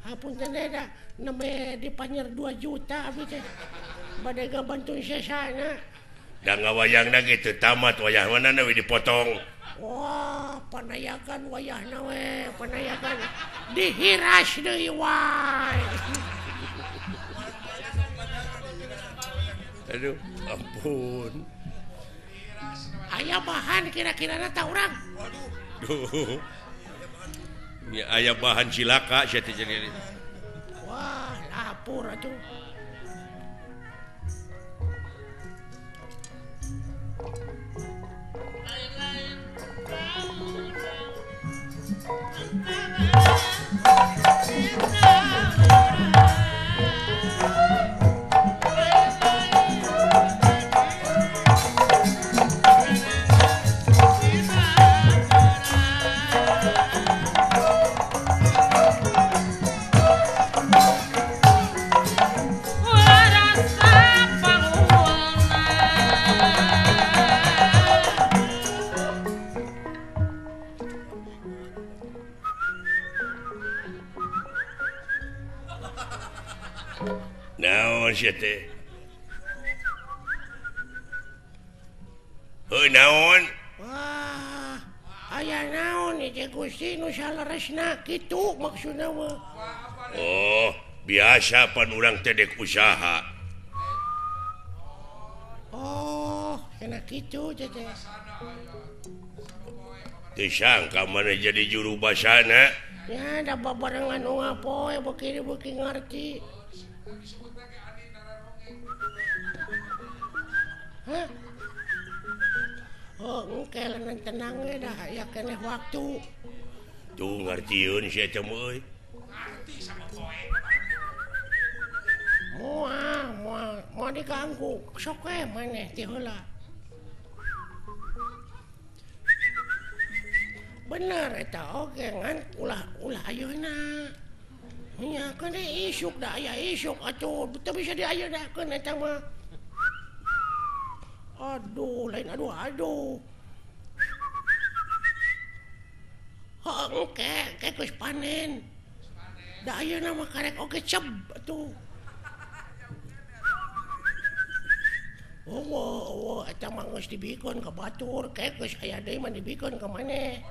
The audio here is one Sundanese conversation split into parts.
Hapunten da nembe dipanyer 2 juta abdi teh. Bade ngabantu sesana. Da ngawayangna ge teu tamat wayah mana we dipotong. Wah, panayakan wayahna we, panayakan dihiras deui wae. Aduh, ampun. Aya bahan kira-kirana ta urang. Waduh. Duh. Aya bahan cilaka sia teh jadi. Wah, lapur atuh. Naon sia teh? Heuh naon? Wah, aya naon ieu Gusti nu saleresna kitu maksudna mah. Oh, biasa pan urang teh dek usaha. Oh, kena kitu teh. Teu sangka maneh jadi juru basana. Ya, da babarengan unggal poe beuki-beuki ngarti. Hah? Oh, engke leungeun tenang we dah aya keneh waktu. Tuh ngartieun sia teh euy. Ngarti sama poe. Moal, moal, moal diganggu. Sok we maneh ti heula. Bener eta oge ngan ulah ayeuna. Nya keun isuk da aya isuk atuh teu bisa diayeuna eta mah. Aduh, lain aduh aduh. Heuh engke, engke geus panen. Da ayeuna mah karek oge ceb atuh. Oh, oh, eta mah geus dibikeun ka batur, ke geus aya deui mah dibikeun ka maneh.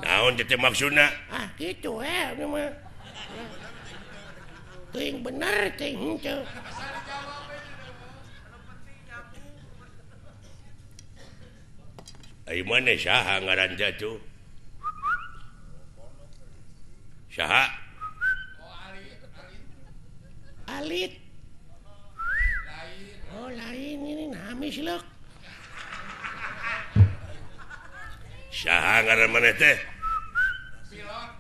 Naon teh maksudna? Ah, kitu we ieu mah. Teuing bener teuing henteu. Ai maneh saha ngaran teh atuh? Saha? Alit. Oh, lain ini nami sileuk. Saha ngaran maneh teh? Pilot.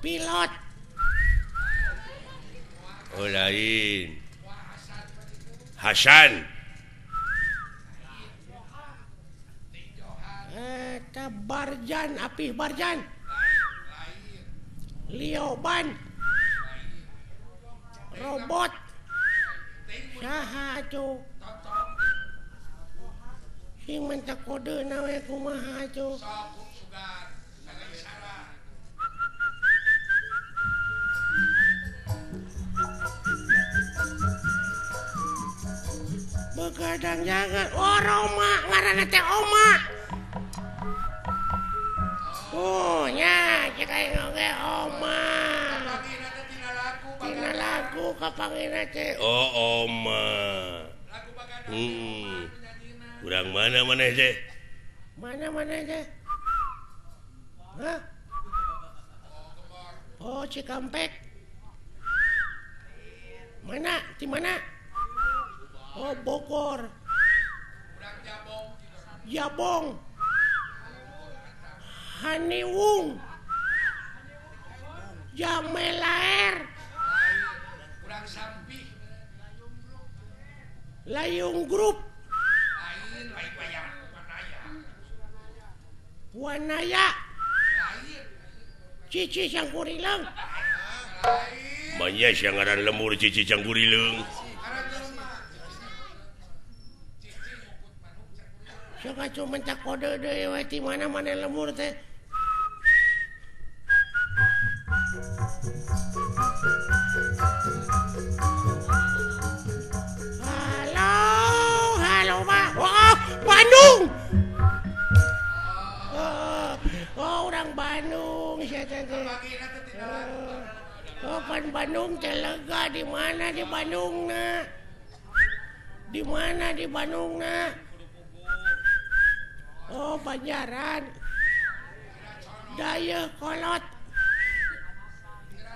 Pilot. Oh, lain. Hasan. Eta Barjan, Apih Barjan. Lioban. Robot. Saha atuh? Sing menta kodeuna we kumaha atuh? Begadang jangan. Oh, Roma ngaranna teh Oma. Oh, nya cek aing oge Oma. Tina lagu kapangina teh. Oh, Oma. Urang mana maneh teh? Mana maneh teh? Hah? Oh, Cikampek. Mana? Di mana? Oh, Bogor. Jabong. Haniwung. Jamelaer. Layung Group. Wanaya. Cici Cangkurileung. Manya sia ngaran lemur Cici Cangkurileung. Sok atuh minta kode deui we ti mana-mana lemur teh. Oh, pan Bandung teh lega di mana di Bandungna? Di mana di Bandungna? Oh, Banjaran. Dayakolot.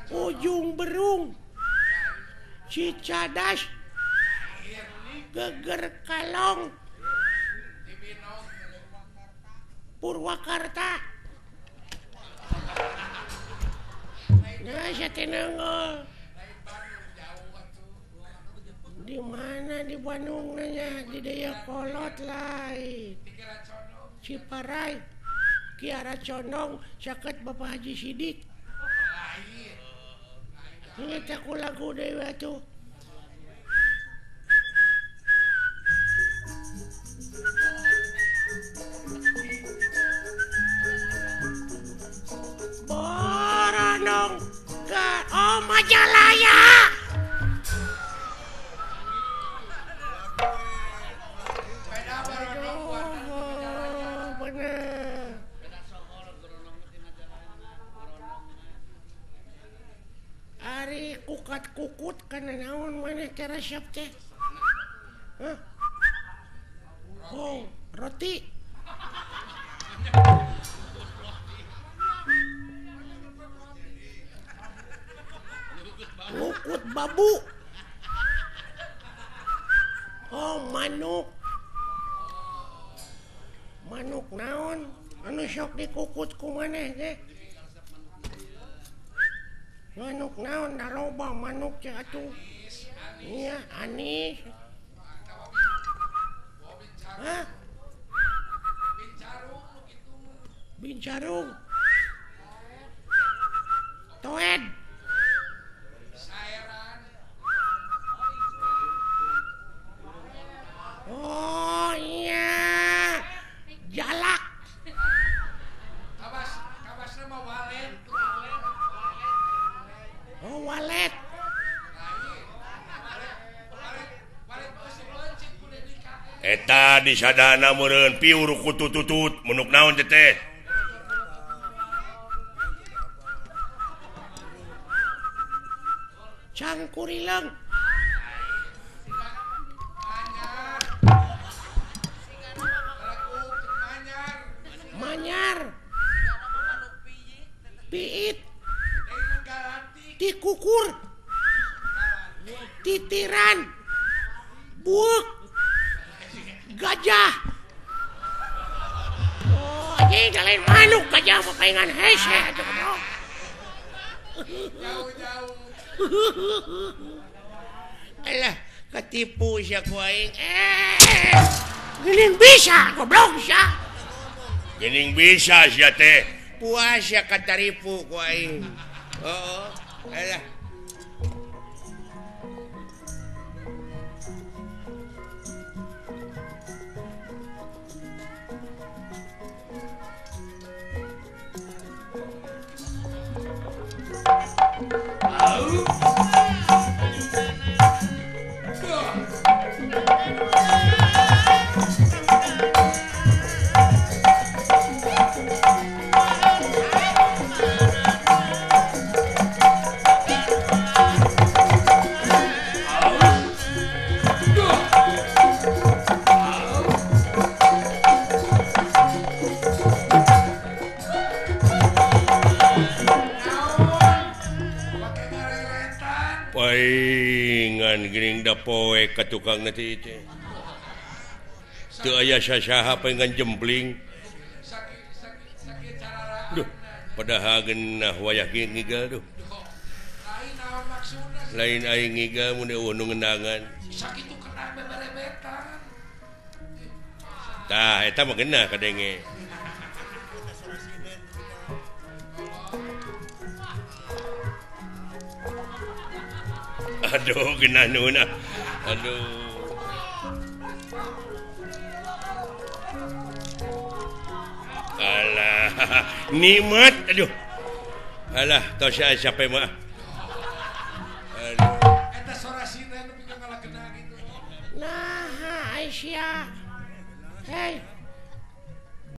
Ujung Berung. Cicadas. Geger Kalong. Purwakarta. Nah, saya tenang. Di mana di Bandung nanya di Dayakolot lain. Ciparai, Kiara Condong, caket Bapak Haji Sidik. Ini aku lagu dewa tuh. Boronong ke oh Majalaya. Aduh, bener. Ari kukat-kukut kana naon maneh teh resep teh? Hah? Oh, roti. Lukut babu. Oh, manuk. Manuk naon? Anu sok dikukut ku maneh teh? Manuk naon da loba manuk teh atuh. Iya, anis. Hah? Bincarung. Toed. Oh iya, jalak. Kabas, kabasna mah walet. Oh walet. Eta di sadana meureun piur kutututut menuk naon teh teh. Cangkurileng. Manyar. Piit. Tikukur. Titiran. Buuk. Gajah. Oh, anjing lain manuk gajah mah paingan hese atuh goblok. Jauh-jauh. Alah, ketipu sia ku aing. Geuning bisa goblok sia. Geuning bisa sia teh. Puas sia kataripu ku aing. Heeh. Alah. Paingan geuning da poe ka tukang teh teh. Teu aya sasaha paingan jempling. Duh, padahal geunah wayah kieu ngigal duh. Lain aing ngigal mun eueuh nu ngendangan. Sakitu kena beberebetan. Tah eta mah geunah kadenge. Aduh, genah nuhun ah. Aduh. Alah, nikmat aduh. Alah, tos aya sampai mah. Aduh. Eta sora sinden nu pikeun ngalakena gitu. Nah, Aisyah. Hei.